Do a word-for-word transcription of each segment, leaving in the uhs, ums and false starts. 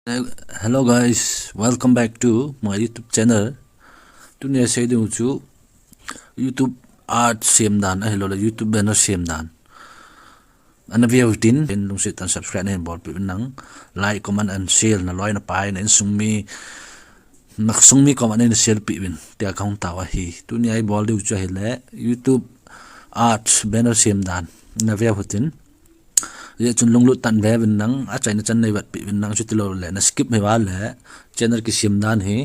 Hello guys, welcome back to my YouTube channel. Tunia sei ding chu YouTube ad sem dan ahilou le YouTube banner sem dan. Ana veu tin, lungset tah in subscribe na hin bolpeh uvin lang, like, comment and share na loi na pai na insung mi, na sung mi comment na hin share peh uvin tia kahung tao ahi. Tunia i bol diu chu ahile YouTube ad banner sem dan. Na veu tin. Hijeh chun lunglut tah in ve uvin lang, achaina chan nei vetpeh uvin lang, chutilou le na skip hi vale, channel kisem dan hi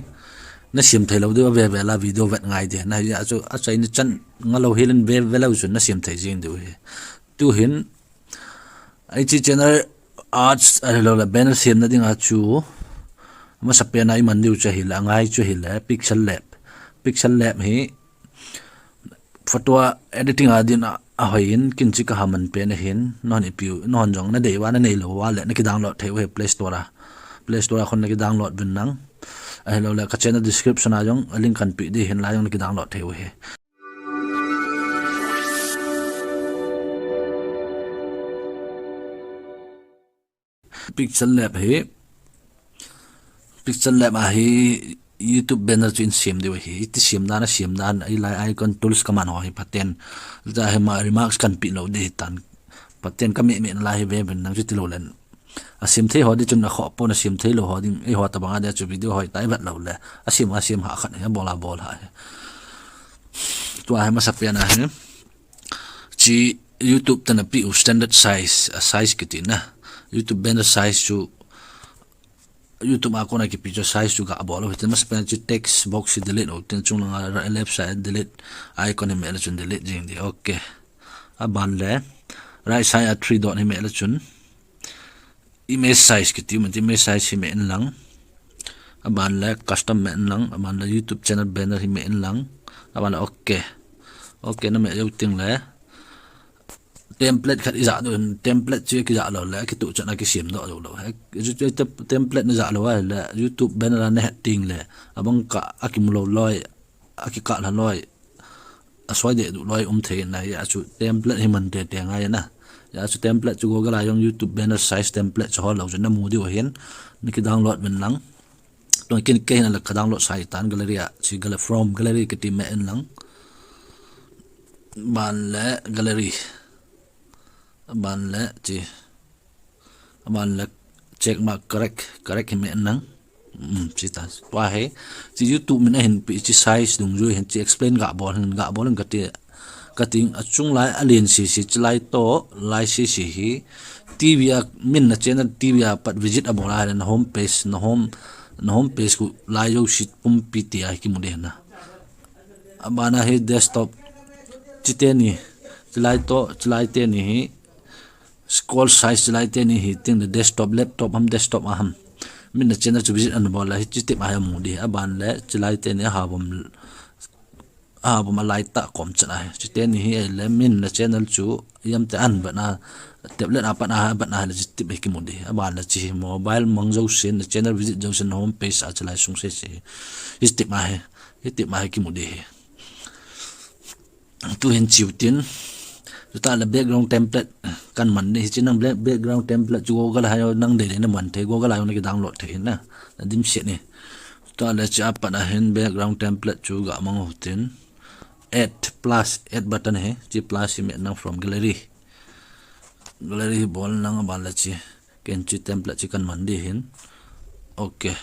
na sem thei lou diu, ve ve la video vet ngai ding. Na hijeh chun achaina chan ngalou hel in ve ve leu chun na sem thei jing diu ahi. Tuhin, hiche channel ads ahilou le banner semna dinga chu, amasapen a i man diu chu ahile, angai chu ahile, Pixel Lab. Pixel Lab hi, photo a editing a din a, ahoi in, kin chi kaha man pen ahin, nahon ipi u, nahon jong na dei uva, na neilou uva le, na kidownload thei u ahi Play Store a. Play Store a khun na kidownload uvin lang. Ahilou le, ka channel description a jong, a link kan peh ding ahin, la jong na kidownload thei u ahi. Pixel Lab hi, Pixel Lab a hi YouTube banner chu in sem diu ahi, iti sem dan, a sem dan, a lai icon tools kaman ho hi phaten. Tua hi ma remarks kan peh lou ding ahitan. Phaten ka meh meh na lai hi ve uvin lang chutilou len. A sem thei ho ding chun a khoh pon, a sem thei lou ho ding, eiho tabang a ding chu video hoi tah i vet lou le. A sem a sem ha khat hi, a bol a bol ha hi. Tua hi amasapen a hi. Hiche YouTube tana peh u standard size, a size kiti na. YouTube banner size chu YouTube a kona kipe chu size chu ga bol u hitin, amasapen a chu text box hi delete u hitin, chunglang a left side delete icon hi meh le chun delete jing ding. Okay. Aban le right side a three dot hi meh le chun image size kiti u, image size hi meh in lang. Aban le custom meh in lang, aban le YouTube channel banner hi meh in lang. Aban le okay. Okay na meh jou teng le template khat i ja doh in, template chu i kija lou le, kituh chan a kisem doh jou lou. He, template na ja lou ahile, YouTube banner a na het teng le, abang kah a kimu lou loi, a kikah lha loi, a soi deh duh loi um thei na, hijeh chun template hi man tete ngai na. Hijeh chun template chu Google a jong YouTube banner size template chu hol lou chu na mu diu ahin, na kidownload uvin lang. Tua kin kei hin a la ka download sa hitan gallery a, hiche gallery, from gallery kiti meh in lang. Aban le gallery. Aban le hiche. Aban le check mark correct, correct hi meh in lang. Um, hiche ta. Tua hi. Hiche YouTube min a hin peh hiche size dungjui hin hiche explain ga bol hin, ga bol hin kati. Kati a chung lai a len sese, hiche lai toh, lai sese hi. TV a min na channel TV a pat visit a bol a ahile na home page, na home, na home page khu lai jouse pumpi tia hi kimu ding na. Aban a hi desktop. Hiche teni, hiche lai toh, hiche lai teni hi. Scroll size hiche lai teni hi teng le desktop, laptop ham, desktop a ham. Min na channel chu visit ana bol a hiche tep a hi amu ding. Aban le hiche lai teni a ha bom a bom a lai tah kom chan ahi. Hiche teni hi ahile min na channel chu iam te an ban a, tablet a pat a, a ban a ahile hiche tep hi kimu ding. Aban le hiche hi mobile mang jousen, na channel visit jousen, na home page a hiche lai sung sese hi. Hiche tep a hi, hiche tep a hi kimu ding hi. Tuhin hiche u tin. Chutah le background template kan man ding. Hiche nang back-, background template chu Google a jong nang dei dei na man thei, Google a jong na kidownload thei na. Na dimset ni. Chutah le hiche a pat a hin background template chu ga mang u hitin. Add plus, add button hi, hiche plus hi meh in lang from gallery. Gallery hi bol in lang aban le hiche. Ken hiche template hiche kan man ding ahin. Okay.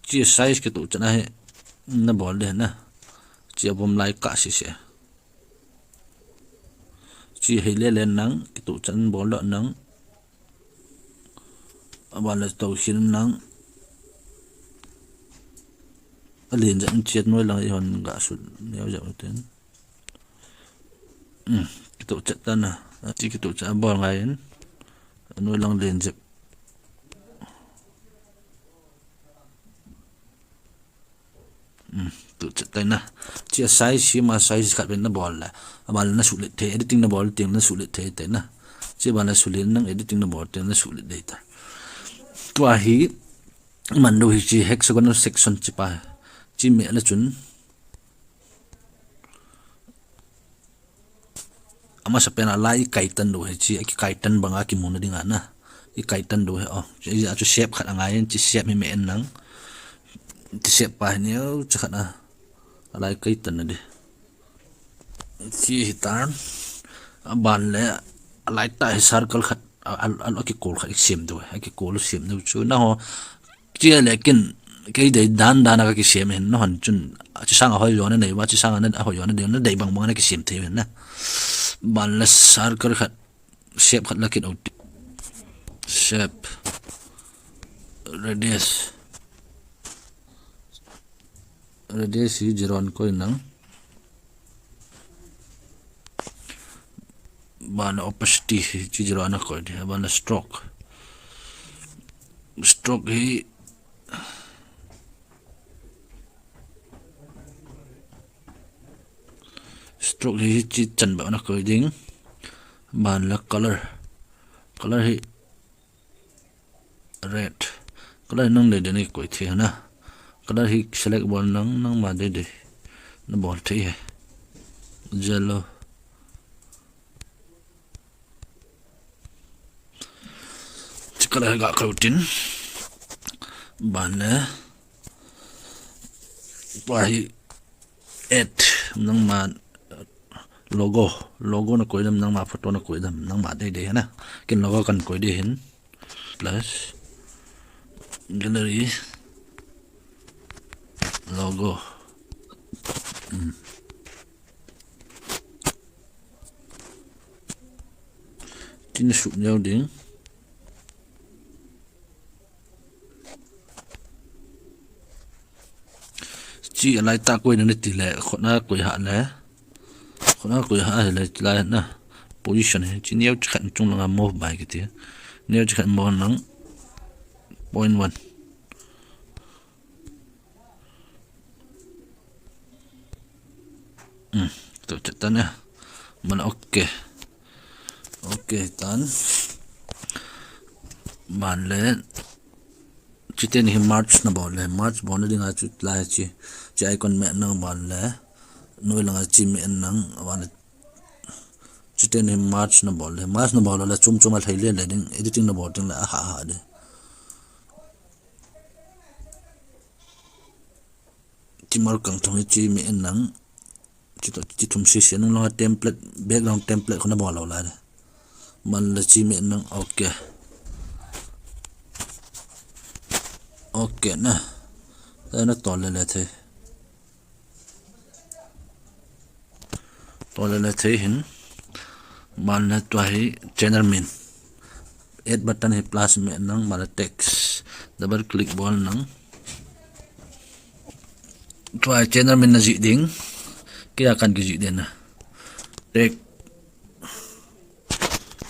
Hiche size kituh chan a hi na bol ding ahi na. Hiche a bom lai kah sese. Hiche hi le len lang, kituh chan bol doh in lang. Aban le tou hin lang. A len jat in hiche noi lang i hon ga sut neo jat u tin. Um, kituh chat ta na. Hiche kituh chat a bol ngai in. A noi lang len jep. Um, tuh chat tai na. Hiche a size hi ma size khat pen na bol le. Aban le na suhlet thei, editing na bol teng na suhlet thei tai na. Hiche ban le suhlet nang editing na bol teng na suhlet dei ta. Tua hi, man diu hiche hexagonal section hiche pa. Hiche meh le chun. Amasapen a lai i kaitan diu ahi, hiche a kikaitan banga kimu na dinga na. i kai tan diu ahi. Oh, chu shape khat angai in, chu shape hi me en lang. Chu shape pa hi neo, chu khat a. Alai kai tan na di. Chu hi tan. Aban le, alai tah hi circle khat. A, a, a, akikol khat i sem diu, akikol sem diu chu. Nangho, chu le kin, kei dei dan dan a ka kisem hin, nangho chun, chu sang a hoi jo na nei uva, chu sang a na, a hoi jo na dei, na dei bang bang na kisem thei hin na. Aban le circle khat, shape khat la kin o. Shape. Radius. Radius hi zero na koi lang. Aban le opacity hi chu zero na koi di. Aban le stroke. Stroke hi Stroke hi hiche chan beh na koi ding. Aban le color. Color hi red. Color hi nang dei dei na koi thei na. Color hi select bol lang nangma dei dei. Na bol thei e. Yellow. Chu color ga koi tin. Aban le. Tua hi add nangma logo. Logo na koi dam, nangma photo na koi dam, nangma dei dei na. Kin logo kan koi ding hin. Plus gallery logo. Hmm. Chu na sut neo ding. Chu alai tah koi na ti le, khut na koi ha le. Khut na koi ha le, chu lai na. Position hi, chu neo chu khat chung langa move by kiti. Neo chu khat bol lang. Point one. Hmm, tu chet tan e. Aban le okay. Okay tan. Aban le. Chuteng hi merge na bol le. Merge bol na dinga chu lai chu. Chu icon me nang aban le. Noi langa chu me nang aban le. Chuteng hi merge na bol le. Merge na bol le chom chom a lhai le le ding. Editing na bol ding le aha aha ding. Chu mark kang thong hi chu me en lang. Chu to, chu thum sese nung langa template, background template khu na bol lou lai. Aban le chu me en lang, okay. Okay na. Tua na tol le le thei. Tol le le thei hin. Aban le tua hi channel min. Add button hi plus me nang, aban le text. Double click bol nang. Tua hi channel min na jih ding. Kei a kan kijih ding na. Tech.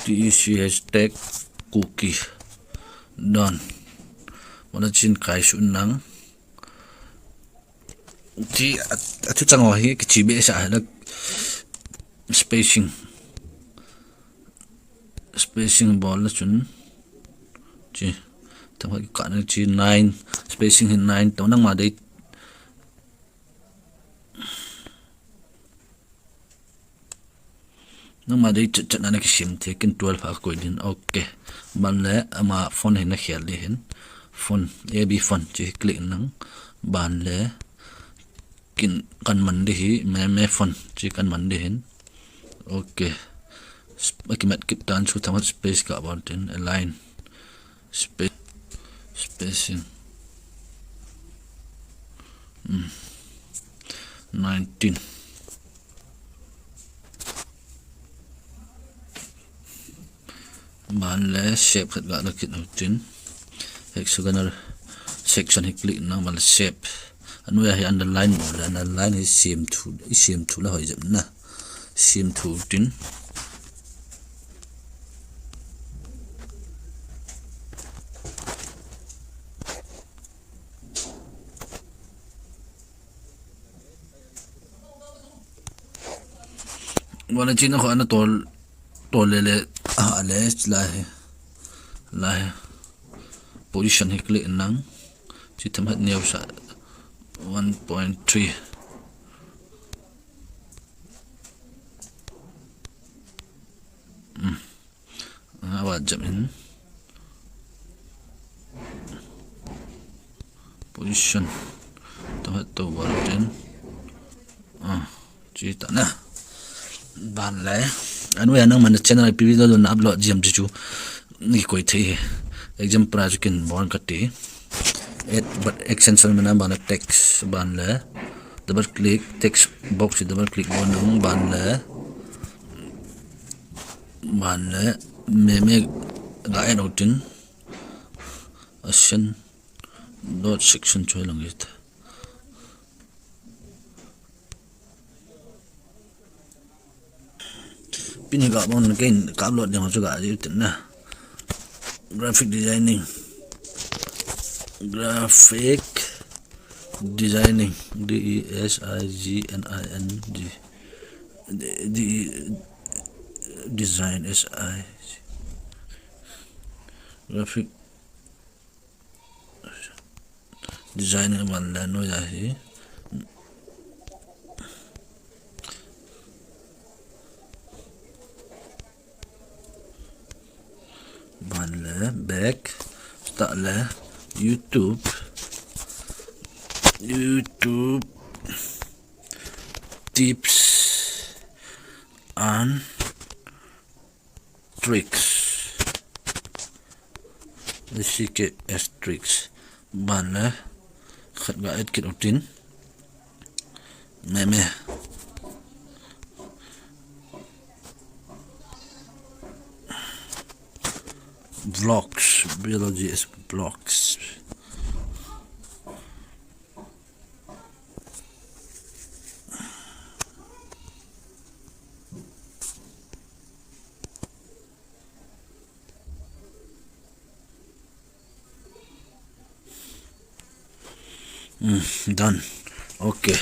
T E C H tech Kuki. Done. Aban le chun kai sut nang. Chu a, a thu chang ho hi kichi behseh a hi la spacing. Spacing bol le chun. Chu. Themkhat kikah na chu nine. Spacing hi nine to nangma dei. Nangma dei chet chet na na kisem thei, ken twelve a koi ding. Okay. Aban le ama font hi na khel ding hin. Font, A B font chu hi click nang. Aban le ken kan man ding hi, me, me font chu kan man ding hin. Okay. Sp-, akimat kit tan chu themkhat space ka bol tin, align. Spa-, spacing. Hmm. Nineteen. Aban le shape khat ga la kit u tin. Hexagonal section hi click nang aban le shape. Anoi a hi underline mo le underline hi sem thu, i sem thu le hoi jep na. Sem thu tin. Aban le chu na khu ana tol, tol le le, a le, lai hi, lai hi. Position hi click nang. Chu themkhat neo sa, one point three. Hmm. Aban jep hin. Mission. Tama to bol tin. Ah, chi ta na. Ban le. Anu ya nang man channel P V do na upload jam chi chu. Ni koi thei he. Example chu kin bon ka ti. Add but extension mana ban le text ban le. Double click text box double click bon nang ban le. Ban le. Me me ga add out in. Action. Dot section choi lang it. Pin hi ka bon kein ka upload ding chu ka ji tin na. Graphic designing. Graphic designing. D E S I G N I N G. D, D, design S I. Graphic design ban le noi ahi. Ban le back. Start le YouTube. YouTube tips and tricks. Let's see, tricks. Ban le khat ga add kit u tin. Me me. Vlogs, biology is vlogs. Mm, done. Okay.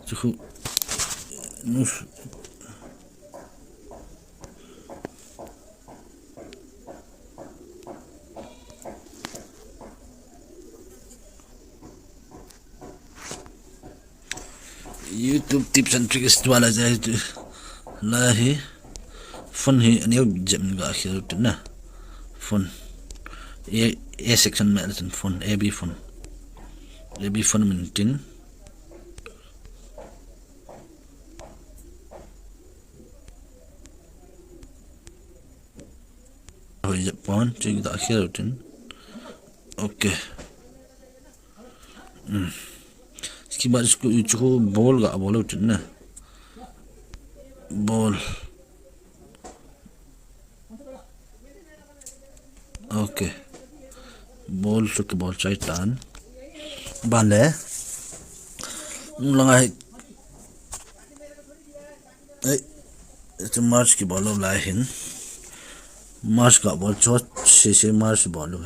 Chu khu, nu, YouTube tips and tricks tu ala jai tu. La hi. Font hi aneo jep ga khel tu na. Font. A, A section me la font, A B font. A B font min tin. Hoi jep pon, chu ga khel tin. Okay. Hmm. Ski ba chu, chu bol ga bol u tin na. Bol. Okay. Bol chu kibol chai tan. Ban le. Nung lang ai. Ei. Chu merge kibol lou lai hin. Merge ga bol chu, se se merge bol lou.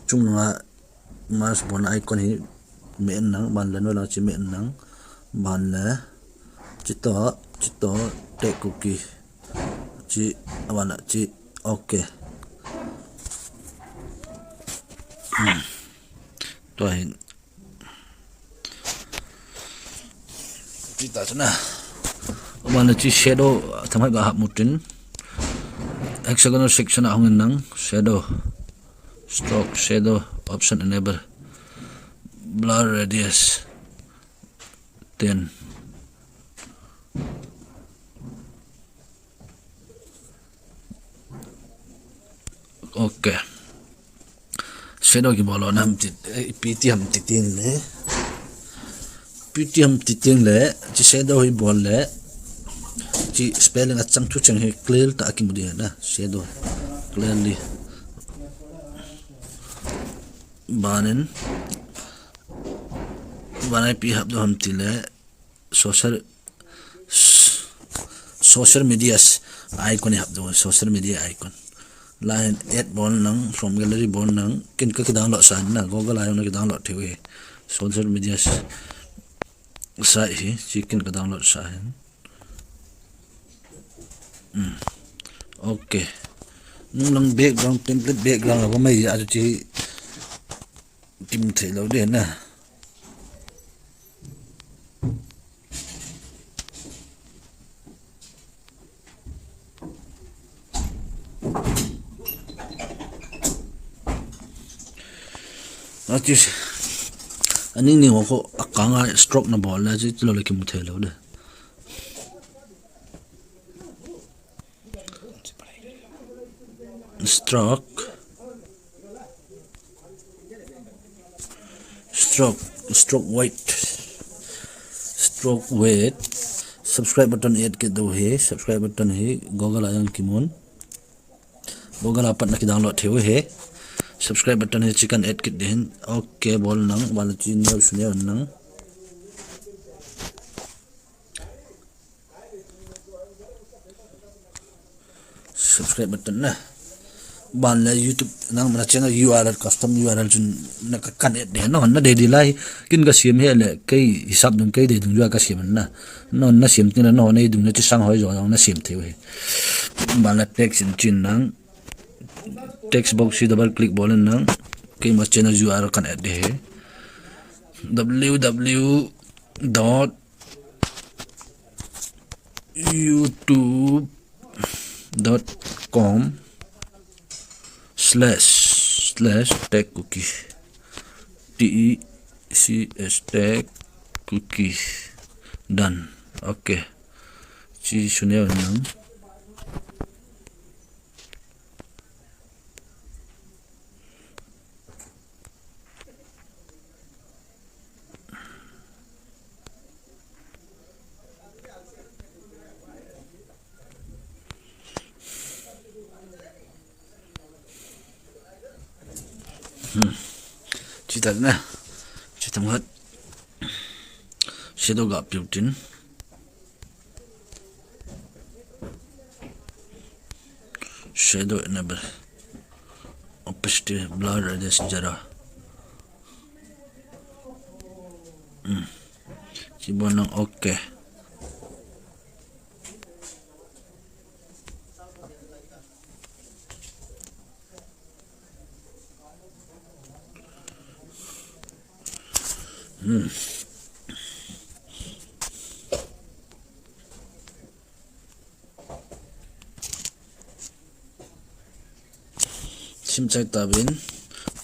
Chung nga merge bolna icon hi me en nang, ban le noi lang chi me en nang, ban le chi to, chi to, te cookie. Chi, ban le chi, okay. Hmm. Tua hin. Chi ta chu na. Ban le chi shadow, thamai ga hap mu tin. Hexagonal section a hung in nang, shadow. Stroke, shadow, option enable. Blur radius. Ten. Okay. Shadow kibol lou na ham ti, eh, ipi ti ham ti tin le. Ipi ti ham ti tin le, chi shadow hi bol le. Chi spelling a chang thu chang hi clear ta kimu ding na, shadow. Clearly. Banin. Ban ipi hap ding ham ti le. Social, social media icon hi hap ding, social media icon. Lai hin add bol nang, from gallery bol nang, kin ka ki download sa na, Google a jong na ki download thei u hi. Social media site hi, chi kin ka download sa hin. Hmm. Okay. Nung lang background, template background a ba mai a chu chi kim thei lou de na. Ati, Aning ning ho khu akang a stroke na bol le, chi lo le kimu thei lou de. Stroke. Stroke. Stroke weight. Stroke weight. Subscribe button add kit diu ahi. Subscribe button hi Google a jong kimun. Google a pat na kidownload thei u ahi. Subscribe button hi chi ka add kit ding ahin. Ok, bol nang. Ban le chi neo su neo nang. Subscribe button na. Ban le YouTube nang mana channel U R L, custom U R L chun na ka kan add de. Na hon na dei di lai. Kin ka siam hih le kei hisap dung kei dei dung jua ka siam na. Na hon na siam tin na hon nei dung na chi sang hoi jo jong na siam thei u ahi. Ban le text in chin nang. Text box hi double click bol nang. Keima channel U R L kan add de ahi. W W W dot youtube dot com slash slash tech kuki. T E C H tech kuki. Done. Ok. Chi su neo nang. Hmm. Chi ta na. Chi ta ngat. Shadow ga piu tin. Shadow enable. Opacity, blur radius zero. Hmm. Chi bol nang ok. Hmm. Sim chai ta bin.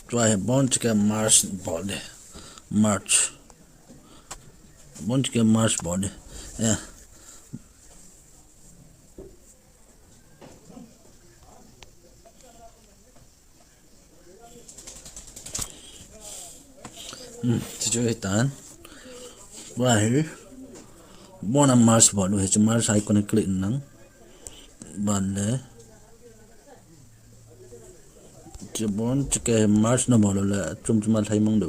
Tua hi bon chika Mars bol de. Mars. Bon chika Mars bol de. Yeah. Hmm, ti chu hitan. Tua hi. Bon a Mars bol u hi chu Mars icon click nang. Ban le. Chu bon chu ke Mars na bol le chum chum a lhai mang de.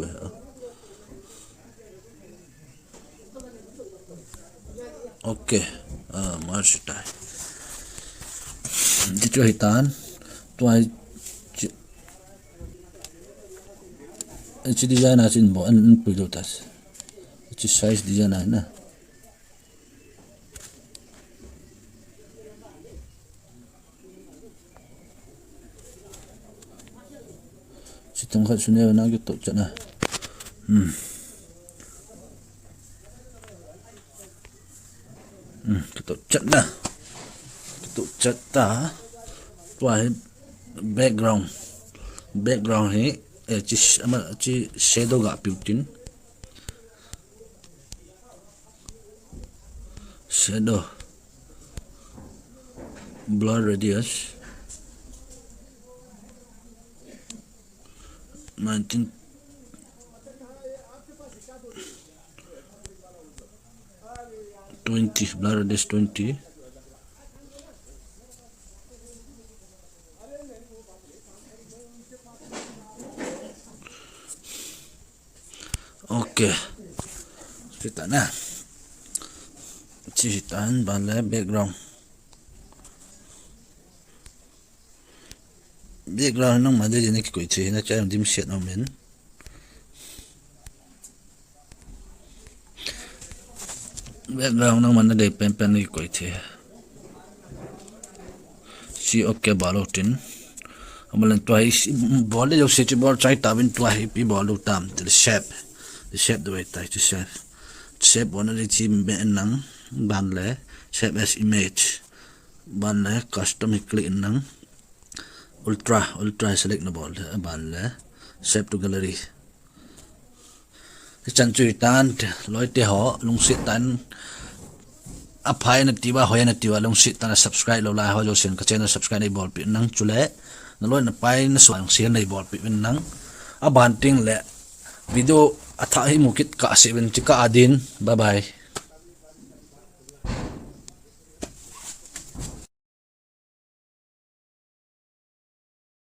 Ok. Ah, Mars tai. Ti chu hitan. Tua chi, chi design a chin bo an, an pui lo tas. Chi size design a na. Chi thong khat su neo na kitoh chat na. Hmm. Hmm, kitoh chat na. Kitoh chat ta. Tua hi background. Background hi, eh, chi, ama, chi shadow ga piu tin. Shadow. Blur radius. Nineteen. Twenty. Blur radius twenty. Ok. Chi ta na. Chi ta ban le background. Background nangma dei dei na kikoi thei na chai dim siat na min. Background nangma na dei pen pen na kikoi thei. Chi ok bol u tin. Amalan tua hi bol le jo si chi bol chai ta bin tua hi pi bol u tam til shape. Shape du tai chi shape. Shape bona le chi me nang ban le shape as image. Ban le custom hi click nang. Ultra, ultra select na bol le ban le save to gallery. Kichan chu hitan, loite ho, lungset tah in, aphai nati uva, hoi nati uva, lungset tah in subscribe lou lai ho jousen ka channel subscribe neibolpeh in lang chule, naloi napai nasuh share neibolpeh in lang. Aban tengle video athah hi mu kit kah seh uvin, chikah a din, bye bye.